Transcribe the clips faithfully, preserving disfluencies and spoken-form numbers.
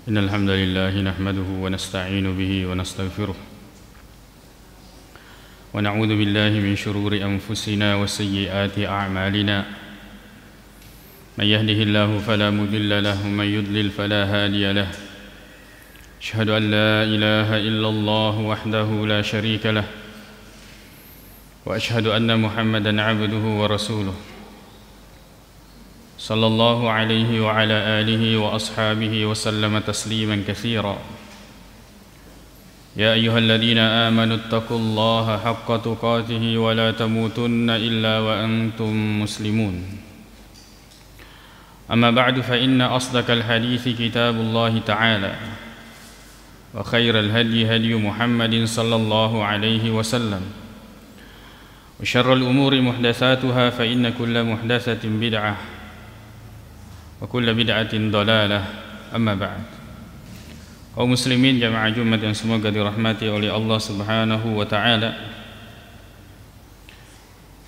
إن الحمد لله نحمده ونستعين به ونستغفره، ونعوذ بالله من شرور أنفسنا وسيئات أعمالنا. من يهده الله فلا مضل له، ومن يضلل فلا هادي له. أشهد أن لا إله إلا الله وحده لا شريك له، وأشهد أن محمدا عبده ورسوله، صلى الله عليه وعلى آله وأصحابه وسلم تسليما كثيرا. يا أيها الذين آمنوا اتقوا الله حق تقاته ولا تموتن إلا وأنتم مسلمون. أما بعد، فإن أصدق الحديث كتاب الله تعالى، وخير الهدي هدي محمد صلى الله عليه وسلم، وشر الأمور محدثاتها، فإن كل محدثة بدعة، وكل بدعة ضلالة. أما بعد. Kaum muslimin jamaah Jumat yang semoga dirahmati oleh Allah Subhanahu wa Ta'ala.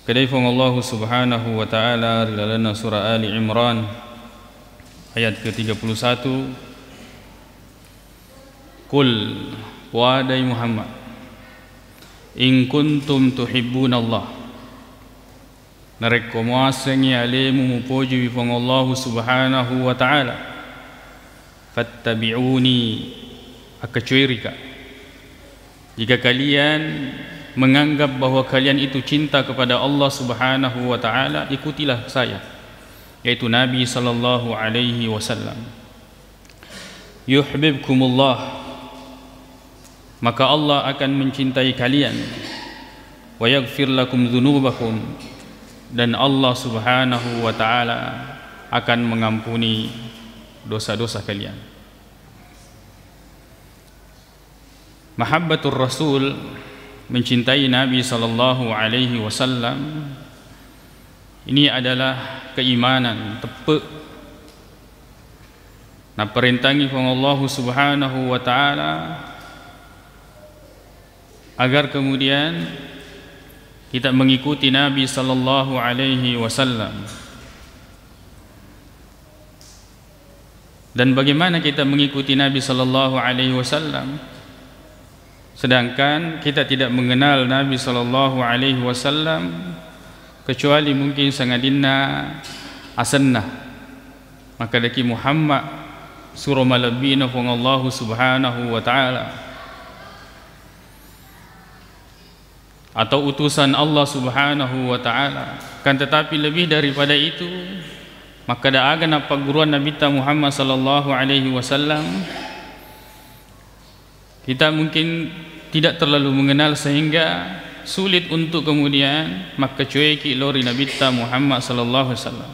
Kedai Puang Allahu Subhanahu wa Ta'ala ri lalenna surah Ali Imran ayat ketiga puluh satu, "Qul," puadai Muhammad, "in kuntum tuhibbunallah," narekko muasengngi alemu mupojiwi Puang Allahu Subhanahu wa Ta'ala, "fattabi'uni," akkacuerika. Jika kalian menganggap bahwa kalian itu cinta kepada Allah Subhanahu wa Ta'ala, ikutilah saya, yaitu Nabi sallallahu alaihi wasallam. "Yuhibbukumullah," maka Allah akan mencintai kalian. "Wa yaghfir lakum dzunubakum," dan Allah Subhanahu wa Ta'ala akan mengampuni dosa-dosa kalian. Mahabbatur Rasul, mencintai Nabi sallallahu alaihi wasallam, ini adalah keimanan teppe'. Napparentangi Puang Allahu Subhanahu wa Ta'ala agar kemudian kita mengikuti Nabi sallallahu alaihi wasallam. Dan bagaimana kita mengikuti Nabi sallallahu alaihi wasallam, sedangkan kita tidak mengenal Nabi sallallahu alaihi wasallam kecuali mungkin sangadinna asenna, makkadaki Muhammad, suro malebbi'na Puang Allahu Subhanahu wa Ta'ala, atau utusan Allah Subhanahu wa Ta'ala. Kan tetapi lebih daripada itu, makkeda aga nappagguruan Nabitta Muhammad sallallahu alaihi wasallam, kita mungkin tidak terlalu mengenal sehingga sulit untuk kemudian makkecueki lao ri Nabitta Muhammad sallallahu alaihi wasallam.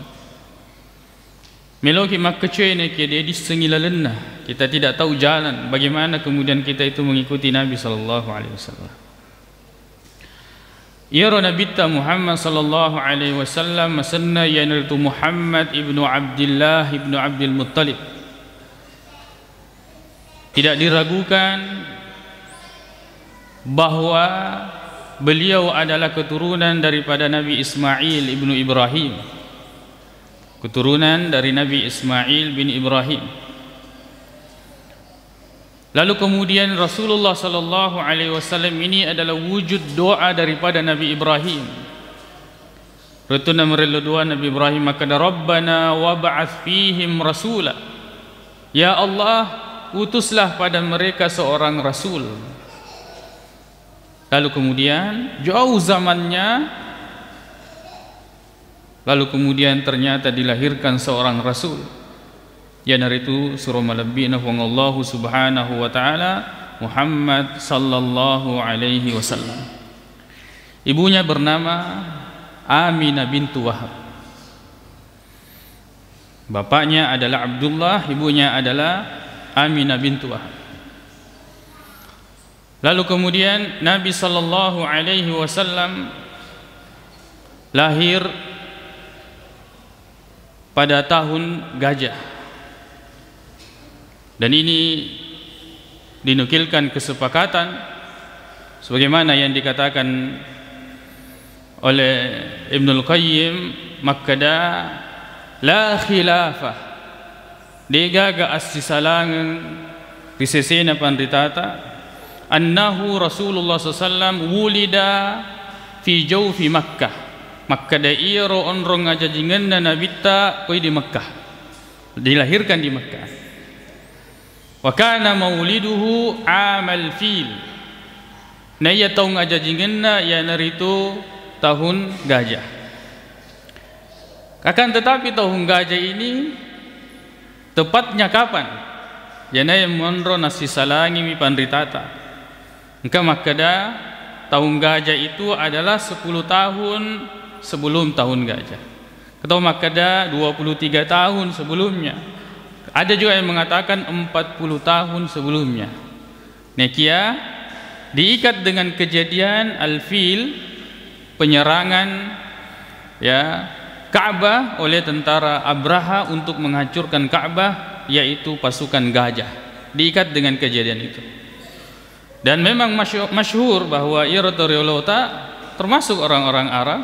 Meloki makkecue naekia de dissengi lalenna, kita tidak tahu jalan bagaimana kemudian kita itu mengikuti Nabi sallallahu alaihi wasallam. Iyaro Nabitta Muhammad sallallahu alaihi wasallam asenna iyanaritu Muhammad ibnu Abdillah ibnu Abdul Muttalib. Tidak diragukan bahwa beliau adalah keturunan daripada Nabi Ismail ibnu Ibrahim, keturunan dari Nabi Ismail bin Ibrahim. Lalu kemudian Rasulullah sallallahu alaihi wasallam ini adalah wujud doa daripada Nabi Ibrahim. Ritunna marello doa Nabi Ibrahim, makkeda, "Rabbana wab'ats fihim rasula." Ya Allah, utuslah pada mereka seorang rasul. Lalu kemudian jauh zamannya, lalu kemudian ternyata dilahirkan seorang rasul, iyanaritu suro malebbi'na Puang Allahu Subhanahu wa Ta'ala, Muhammad sallallahu alaihi wasallam. Ibunya bernama Aminah bintu Wahab. Bapaknya adalah Abdullah, ibunya adalah Aminah bintu Wahab. Lalu kemudian Nabi sallallahu alaihi wasallam lahir pada tahun gajah. Dan ini dinukilkan kesepakatan sebagaimana yang dikatakan oleh Ibnul Qayyim, makkeda, "La khilafah Degaga assisalangeng ri sesena panritata, annahu Rasulullah sallallahu alaihi wasallam wulida fi jaufi Makkah. Makkada iyaro onrong ajajingenna Nabitta koi di Makkah. Dilahirkan di Makkah. Wa kana mauliduhu amal fil. Naiya taung ajajingenna iyanaritu tahun gajah. Akan tetapi, tahun gajah ini tepatnya kapan? Iyanae monro nassisalangimi panritata. Engka makkeda, tahun gajah itu adalah sepuluh tahun sebelum tahun gajah. Atau makkeda, dua puluh tiga tahun sebelumnya. Ada juga yang mengatakan empat puluh tahun sebelumnya. Nekia diikat dengan kejadian Al-Fil, penyerangan, ya, Ka'bah oleh tentara Abraha untuk menghancurkan Ka'bah, yaitu pasukan gajah. Diikat dengan kejadian itu. Dan memang masyu-, masyhur bahwa iyaro tau riolota, termasuk orang-orang Arab,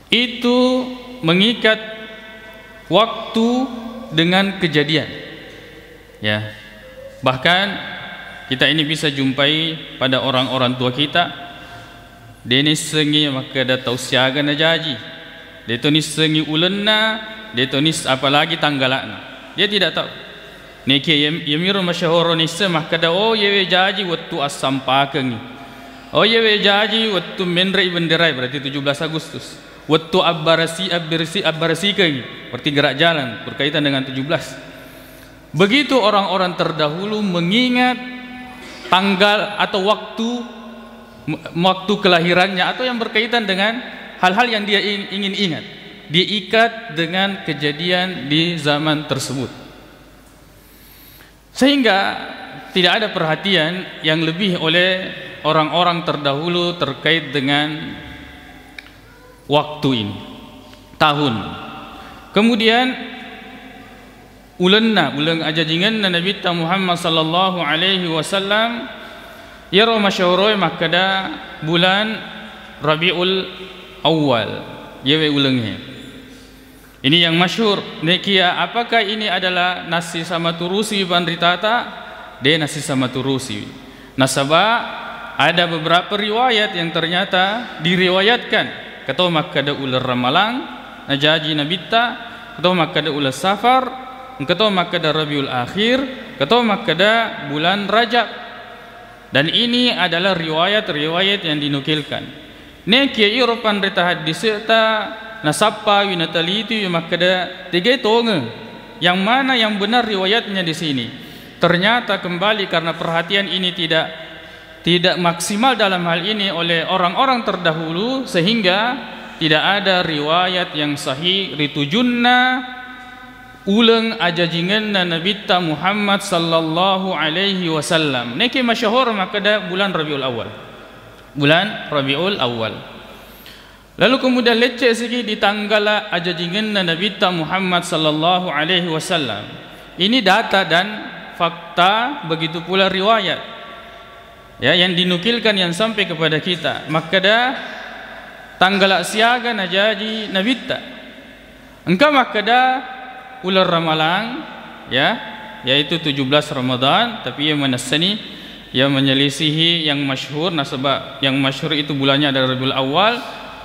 itu mengikat waktu dengan kejadian. Ya. Bahkan kita ini bisa jumpai pada orang-orang tua kita, de nissengi makkeda tau siaga najaji, de to nissengi ulenna, de to nis-, apalagi tanggalakna. Dia tidak tahu. Nekia yem-, yemiro masyahoro nisseng makkeda, "Oh, yewe jaji wettu assampakengi. Oh, yewe jaji wettu menrei benderai," berarti tujuh belas Agustus. Wettu abbarasi-, abbersi-, abbarasikengi, berarti gerak jalan berkaitan dengan tujuh belas. Begitu orang-orang terdahulu mengingat tanggal atau waktu, waktu kelahirannya atau yang berkaitan dengan hal-hal yang dia ing-, ingin ingat, diikat dengan kejadian di zaman tersebut. Sehingga tidak ada perhatian yang lebih oleh orang-orang terdahulu terkait dengan waktu ini, tahun. Kemudian, ulenna, uleng ajajingenna Nabitta Muhammad sallallahu alaihi wasallam, iyaro masyahoroe makkeda bulan Rabiul Awal, yewe ulengnge. Ini yang masyhur. Nekia, apakah ini adalah nassisama turusi panritata? De nassisama turusi. Nasaba ada beberapa riwayat yang ternyata diriwayatkan. Engka to makkeda uleng Ramalang najaji Nabitta, engka to makkeda uleng Safar, engka to makkeda Rabiul Akhir, engka to makkeda bulan Rajab. Dan ini adalah riwayat-riwayat yang dinukilkan. Nekia iro panrita haddise'ta nasappawi natalitui makkeda, tegai tongeng, yang mana yang benar riwayatnya di sini. Ternyata kembali karena perhatian ini tidak, tidak maksimal dalam hal ini oleh orang-orang terdahulu, sehingga tidak ada riwayat yang sahih ritujunna uleng ajajingenna Nabitta Muhammad sallallahu alaihi wasallam. Nekia masyahor makkeda bulan Rabiul Awal. Bulan Rabiul Awal. Lalu kemudian lecce sigi di tanggala ajajingenna Nabitta Muhammad sallallahu alaihi wasallam. Ini data dan fakta, begitu pula riwayat, ya, yang dinukilkan, yang sampai kepada kita. Makkeda tanggala siaga najaji Nabitta. Engka makkeda uleng Ramalang, ya, yaitu tujuh belas Ramadan, tapi ia menessani, ia menyelisihi yang masyhur, nasaba yang masyhur itu bulannya adalah Rabiul Awal.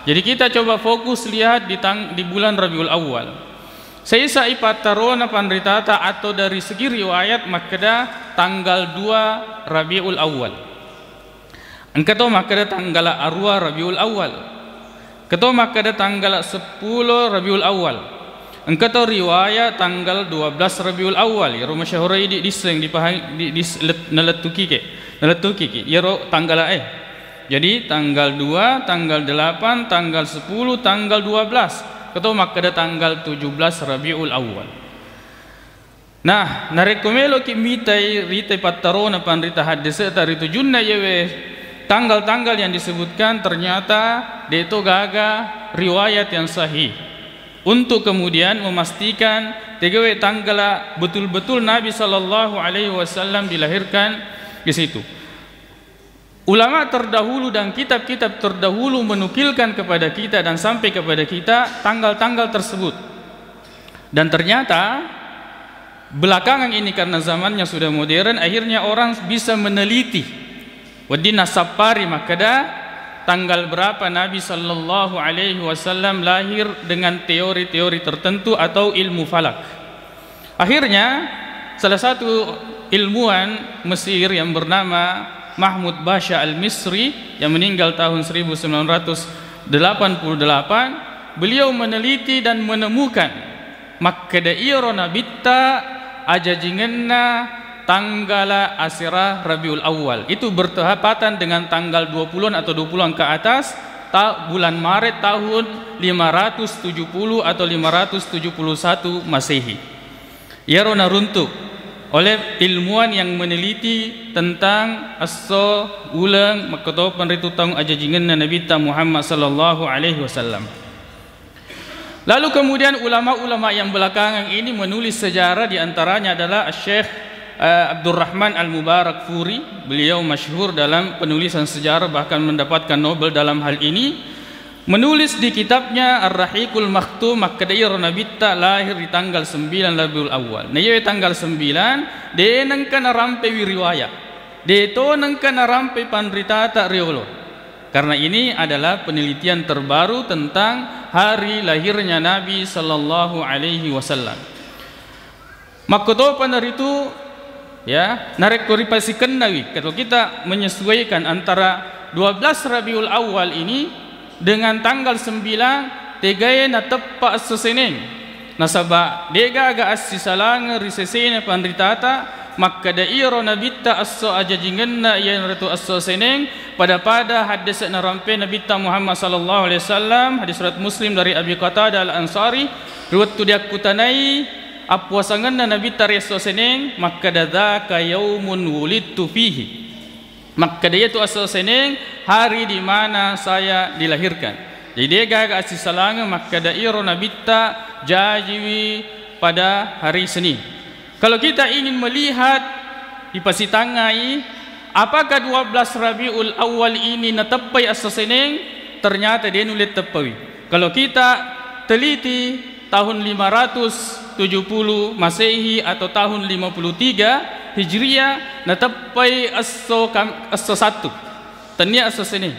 Jadi kita coba fokus lihat di tang-, di bulan Rabiul Awal. Saisai pattarona panritata atau dari segi riwayat makkeda tanggal dua Rabiul Awal. Engka to makkeda tanggala arua Rabiul Awal. Engka to makkeda tanggala seppulo Rabiul Awal. Engka to riwayat tanggal dua belas Rabiul Awal. Iyaro masyahura idi disseng dipahang-, di, dis-, let-, nalettukike. Nalettukiki. Iyaro tanggala e. Jadi tanggal dua, tanggal delapan, tanggal sepuluh, tanggal dua belas. Engka to makkeda tanggal tujuh belas Rabiul Awal. Nah, narekko meloki mitai ritai pattarona panrita haddese'ta ritujunna iyewe tanggal-tanggal yang disebutkan, ternyata de'to gaga riwayat yang sahih untuk kemudian memastikan tegawe tanggala betul-betul Nabi sallallahu alaihi wasallam dilahirkan di situ. Ulama terdahulu dan kitab-kitab terdahulu menukilkan kepada kita dan sampai kepada kita tanggal-tanggal tersebut. Dan ternyata Belakangan ini, karena zamannya sudah modern, akhirnya orang bisa meneliti. Wedding nassappari makkeda tanggal berapa Nabi sallallahu alaihi wasallam lahir dengan teori-teori tertentu atau ilmu falak. Akhirnya, salah satu ilmuwan Mesir yang bernama Mahmud Basha Al-Misri, yang meninggal tahun seribu sembilan ratus delapan puluh delapan, beliau meneliti dan menemukan makkeda iyaro nabitta ajajingenna tanggala asera Rabiul Awal. Itu bertepatan dengan tanggal dua puluhan atau dua puluhan ke atas, ta-, bulan Maret tahun lima ratus tujuh puluh atau lima ratus tujuh puluh satu Masehi. Iyaro naruntuk oleh ilmuwan yang meneliti tentang esso, uleng, makkotopeng ritu taung ajajingenna Nabitta Muhammad sallallahu alaihi wasallam. Lalu kemudian ulama-ulama yang belakangan ini menulis sejarah, di antaranya adalah Syekh, eh, Abdurrahman Al-Mubarak Furi. Beliau masyhur dalam penulisan sejarah, bahkan mendapatkan Nobel dalam hal ini. Menulis di kitabnya Ar-Rahiqul Makhtum, makkeda iyaro nabitta lahir di tanggal sembilan Rabiul Awal. Nah, iya tanggal sembilan, de nengka narampewi riwayat. De to nengka narampe panritata riolo. Karena ini adalah penelitian terbaru tentang hari lahirnya Nabi sallallahu alaihi wasallam. Makkotopa naritu, ya, narekko ripasikennawi, kalau kita menyesuaikan antara dua belas Rabiul Awal ini dengan tanggal sembilan, tegae nateppa esso Seneng. Nasaba degaga assisalangeng ri sesena panritata, makkeda iyaro nabitta esso ajajingenna iyanaritu esso Seneng, pada-pada haddese narampe Nabitta Muhammad sallallahu alaihi wasallam, hadis riwayat Muslim dari Abi Qatadah Al-Ansari, ri wettu diakkutanai appuasangenna Nabitta ri esso Seneng, makkeda, "Dzaka yaumun wulidtu fihi." Makkeda, "Iyatu esso Seneng hari di mana saya dilahirkan." Jadi, degaga assisalangeng makkeda iyaro nabitta jajiwi pada hari Senin. Kalau kita ingin melihat, dipasitangngai, apakah dua belas Rabiul Awal ini nateppai esso Seneng? Ternyata de nulle teppawi. Kalau kita teliti, tahun lima ratus tujuh puluh Masehi atau tahun lima puluh tiga Hijriah, nateppai esso Kam-, esso Sattu. Tennia esso Seneng.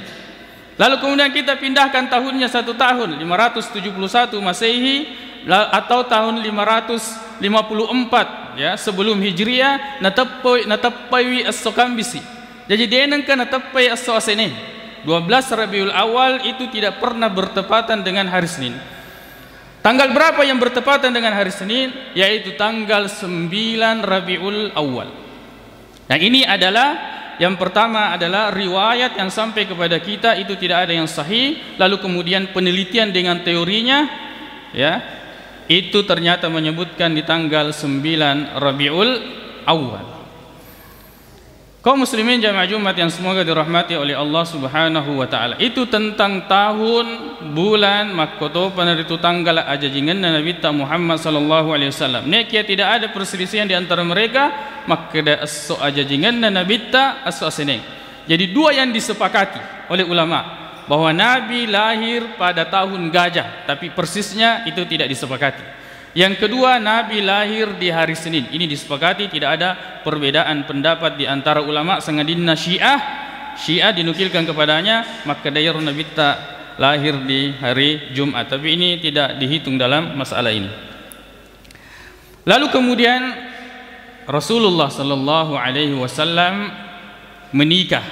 Lalu kemudian kita pindahkan tahunnya satu tahun, lima ratus tujuh puluh satu Masehi, la-, atau tahun lima ratus lima puluh empat, ya, sebelum Hijriah, nateppoi-, nateppaiwi esso Kambisi. Jadi, de nengka nateppai esso Seneng. Dua belas Rabiul Awal itu tidak pernah bertepatan dengan hari Senin. Tanggal berapa yang bertepatan dengan hari Senin? Yaitu tanggal sembilan Rabiul Awal. Nah, ini adalah, yang pertama adalah riwayat yang sampai kepada kita itu tidak ada yang sahih, lalu kemudian penelitian dengan teorinya, ya, itu ternyata menyebutkan di tanggal sembilan Rabiul Awal. Kaum muslimin jamaah Jumat yang semoga dirahmati oleh Allah Subhanahu wa Ta'ala, itu tentang tahun, bulan, makkotopana ritu tanggala ajajingenna Nabitta Muhammad sallallahu alaihi wasallam. Nekia tidak ada perselisihan di antara mereka, makkeda esso ajajingenna Nabitta esso Seneng. Jadi, dua yang disepakati oleh ulama, bahwa Nabi lahir pada tahun gajah, tapi persisnya itu tidak disepakati. Yang kedua, Nabi lahir di hari Senin. Ini disepakati, tidak ada perbedaan pendapat di antara ulama, sangadinna Syiah. Syiah dinukilkan kepadanya, makkeda iyaro Nabitta lahir di hari Jumat. Tapi ini tidak dihitung dalam masalah ini. Lalu kemudian Rasulullah sallallahu alaihi wasallam menikah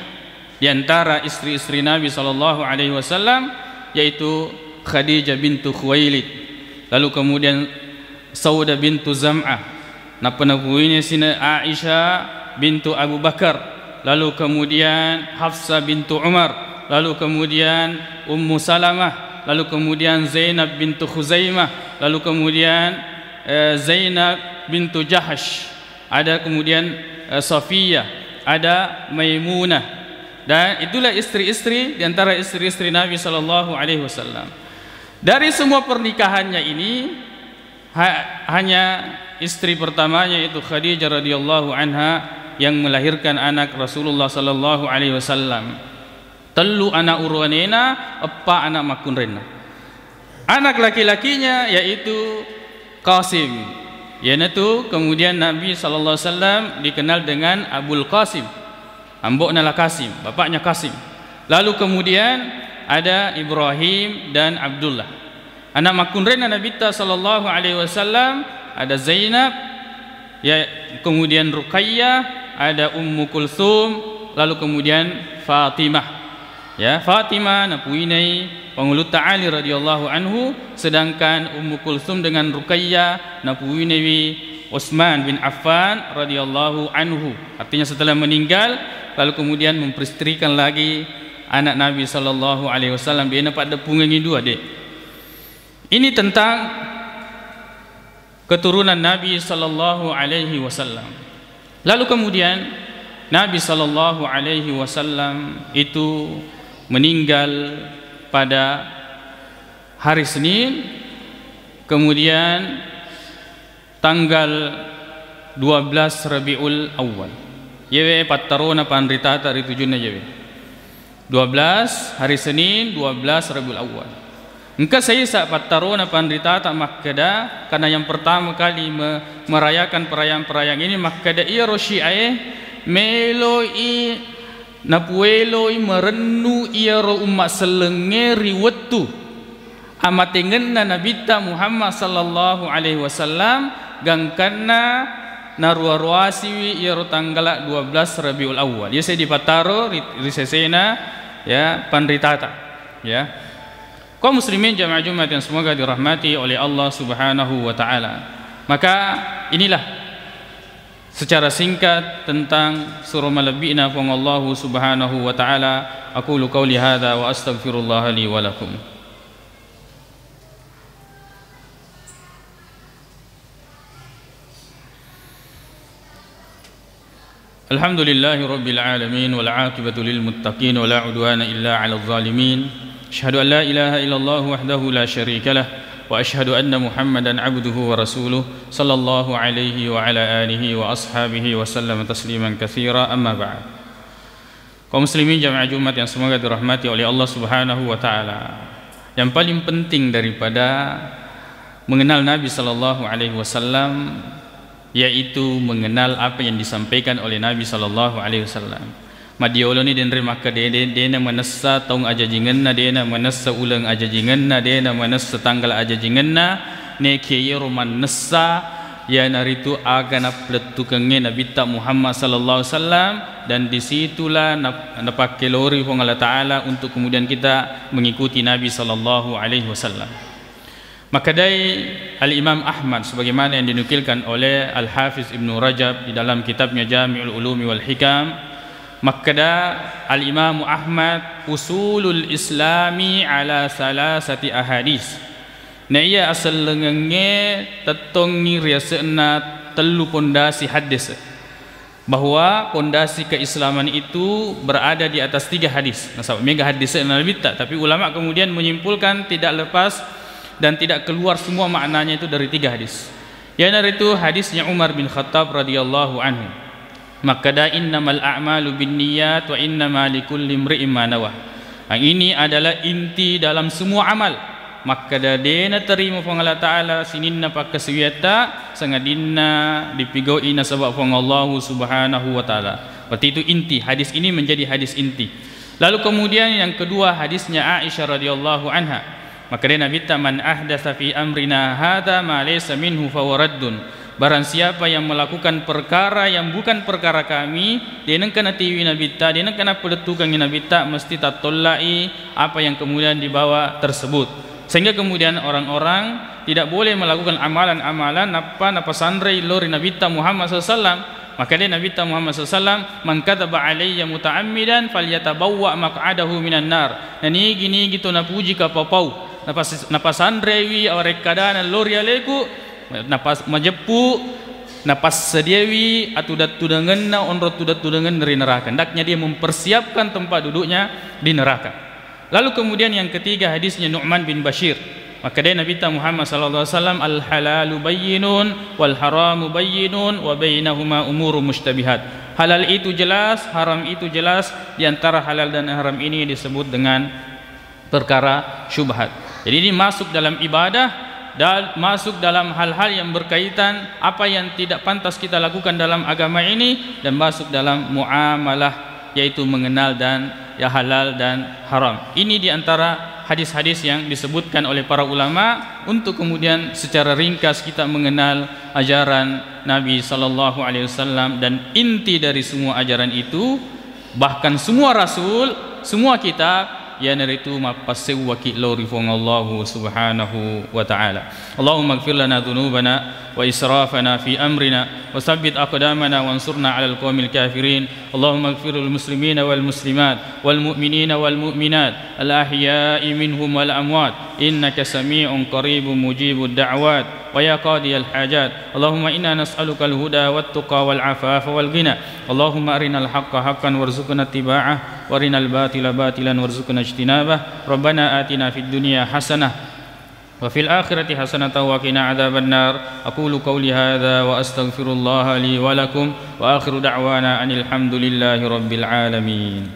di antara istri-istri Nabi sallallahu alaihi wasallam, yaitu Khadijah bintu Khuwailid, lalu kemudian Saudah bintu Zam'ah, nappa napuini sine Aisyah bintu Abu Bakar, lalu kemudian Hafsah bintu Umar, lalu kemudian Ummu Salamah, lalu kemudian Zainab bintu Khuzaimah, lalu kemudian, eh, Zainab bintu Jahash, ada kemudian, eh, Safiyah, ada Maimunah. Dan itulah istri-istri di antara istri-istri Nabi sallallahu alaihi wasallam. Dari semua pernikahannya ini, ha-, hanya istri pertamanya, yaitu Khadijah radhiyallahu anha, yang melahirkan anak Rasulullah sallallahu alaihi wasallam. Tellu anak uruanena, eppa anak makkunrainna. Anak laki-lakinya yaitu Qasim. Iyanatu kemudian Nabi sallallahu alaihi wasallam dikenal dengan Abul Qasim, ambo'na La Qasim, bapaknya Qasim. Lalu kemudian ada Ibrahim dan Abdullah. Anak makkunrainna Nabitta sallallahu alaihi wasallam ada Zainab, ya, kemudian Ruqayyah, ada Ummu Kulsum, lalu kemudian Fatimah. Ya, Fatimah napuinai Pangulutta Ali radhiyallahu anhu, sedangkan Ummu Kulsum dengan Ruqayyah napuinaiwi Utsman bin Affan radhiyallahu anhu. Artinya setelah meninggal, lalu kemudian memperisterikan lagi anak Nabi sallallahu alaihi wasallam, de'na paddeppungengngi dua, de'. Ini tentang keturunan Nabi sallallahu alaihi wasallam. Lalu kemudian Nabi sallallahu alaihi wasallam itu meninggal pada hari Senin, kemudian tanggal dua belas Rabiul Awal. Yewe pattarona panritata ri tujunna yewe. Dua belas, hari Senin, dua belas Rabiul Awal. Engka saisa pattarona panritata makkeda, karena yang pertama kali me-, merayakan perayaan-perayaan ini, makkeda iyaro Syiae meloi, napueloi merennu iyaro umma sellengnge ri wettu amatengenna Nabitta Muhammad sallallahu alaihi wasallam, gangkanna naruwa-ruwasiwi iyaro tanggala dua belas Rabiul Awal. Iya seddi pattaro ri, ri sesena, ya, panritata, ya. Kaum muslimin jamaah Jumat yang semoga dirahmati oleh Allah Subhanahu wa taala. Maka inilah secara singkat tentang suro malebbi'na Puang Allahu Subhanahu wa taala. Aqulu qauli hadza wa astaghfirullaha li wa lakum. الحمد لله رب العالمين، والعاقبة للمتقين، ولا عدوان إلا على الظالمين. أشهد أن لا إله إلا الله وحده لا شريك له، وأشهد أن محمدا عبده ورسوله، صلى الله عليه وعلى آله وأصحابه وسلم تسليما كثيرا. أما بعد. Kaum muslimin jamaah Jumat yang semoga dirahmati oleh Allah Subhanahu wa taala. Yang paling penting daripada mengenal Nabi sallallahu alaihi wasallam yaitu mengenal apa yang disampaikan oleh Nabi sallallahu alaihi wasallam. Madioloni denre makkeda de-, de-, de'na manessa taung ajajingenna, de'na manessa uleng ajajingenna, de'na manessa tanggal ajajingenna, nekia iyaro mannessa, iyanaritu aga naplettukengnge Nabitta Muhammad sallallahu alaihi wasallam, dan disitulah nap-, napakkelori Puang Allah Ta'ala untuk kemudian kita mengikuti Nabi sallallahu alaihi wasallam. Makkedai Al-Imam Ahmad sebagaimana yang dinukilkan oleh Al-Hafiz Ibnu Rajab di dalam kitabnya Jami'ul Ulumi wal Hikam, makkeda Al-Imam Ahmad, "Usulul Islami ala salasati ahadis." Naiya asellengengnge tettongngi riase'na tellu pondasi haddese. Bahwa pondasi keislaman itu berada di atas tiga hadis. Nasaba mega hadis Nabitta, tapi ulama kemudian menyimpulkan tidak lepas dan tidak keluar semua maknanya itu dari tiga hadis. Iyanaritu hadisnya Umar bin Khattab radhiyallahu anhu. Makkeda, "Innamal a'malu binniyat wa innama likulli imri'in ma nawa." Yang ini adalah inti dalam semua amal. Makkeda de naterima Puang Allah Ta'ala sininna pakkasiwiatta, sangadinna dipigau'i nasaba Puang Allahu Subhanahu wa Ta'ala. Berarti itu inti, hadis ini menjadi hadis inti. Lalu kemudian yang kedua hadisnya Aisyah radhiyallahu anha. Makkeda Nabitta, "Man ahdatsa fi amrina hadza ma laysa minhu fahuwa raddun." Barang siapa yang melakukan perkara yang bukan perkara kami, de nengka natiwi Nabitta, de nengka napalettukengngi Nabitta, mesti tattollai apa yang kemudian dibawa tersebut. Sehingga kemudian orang-orang tidak boleh melakukan amalan-amalan nappa napasanrei lao ri Nabitta Muhammad sallallahu alaihi wasallam. Makkeda Nabitta Muhammad sallallahu alaihi wasallam, "Man kadzaba alayya muta'ammidan falyatabawwa maq'adahu minan nar." Nanigi-nigi to napuji kapapau, napas-, napasanreiwi awarekkadana lao ri aleku, napas-, majeppu, napassadiawi atudat-tudangenna, onrong tudat-tudangenna ri neraka. Hendaknya dia mempersiapkan tempat duduknya di neraka. Lalu kemudian yang ketiga hadisnya Nu'man bin Bashir. Makkeda Nabitta Muhammad sallallahu alaihi wasallam, "Al-halalu bayyinun, wal haramu bayyinun, wa bainahuma umuru mushtabihat." Halal itu jelas, haram itu jelas, di antara halal dan haram ini disebut dengan perkara syubhat. Jadi ini masuk dalam ibadah, dan masuk dalam hal-hal yang berkaitan apa yang tidak pantas kita lakukan dalam agama ini, dan masuk dalam muamalah, yaitu mengenal dan ya halal dan haram. Ini di antara hadis-hadis yang disebutkan oleh para ulama untuk kemudian secara ringkas kita mengenal ajaran Nabi sallallahu alaihi wasallam dan inti dari semua ajaran itu, bahkan semua rasul, semua kitab, iyanaritu mappassewwaki lao ri Puang Allahu Subhanahu wa Ta'ala. Allahumma ighfir lana dzunubana wa israfana fi amrina wa tsabbit aqdamana wansurna 'alal qaumil kafirin. Allahumma ighfir lil muslimina wal muslimat wal mu'minina wal mu'minat al ahya'i minhum wal amwat, innaka sami'un qaribun mujibud da'wat. Wa ya qadiyal hajat, Allahumma inna nas'alukal huda wat tuqa wal afafa wal ghina. Allahumma arinal haqqa haqqan warzuqna ittiba'ah, wa arinal batila batilan warzuqna ijtinabah. Rabbana atina fid dunya hasanah wa fil akhirati hasanatan wa qina adzabannar. Aqulu qauli hadza wa astaghfirullaha li wa lakum, wa akhiru da'wana anil hamdulillahi rabbil alamin.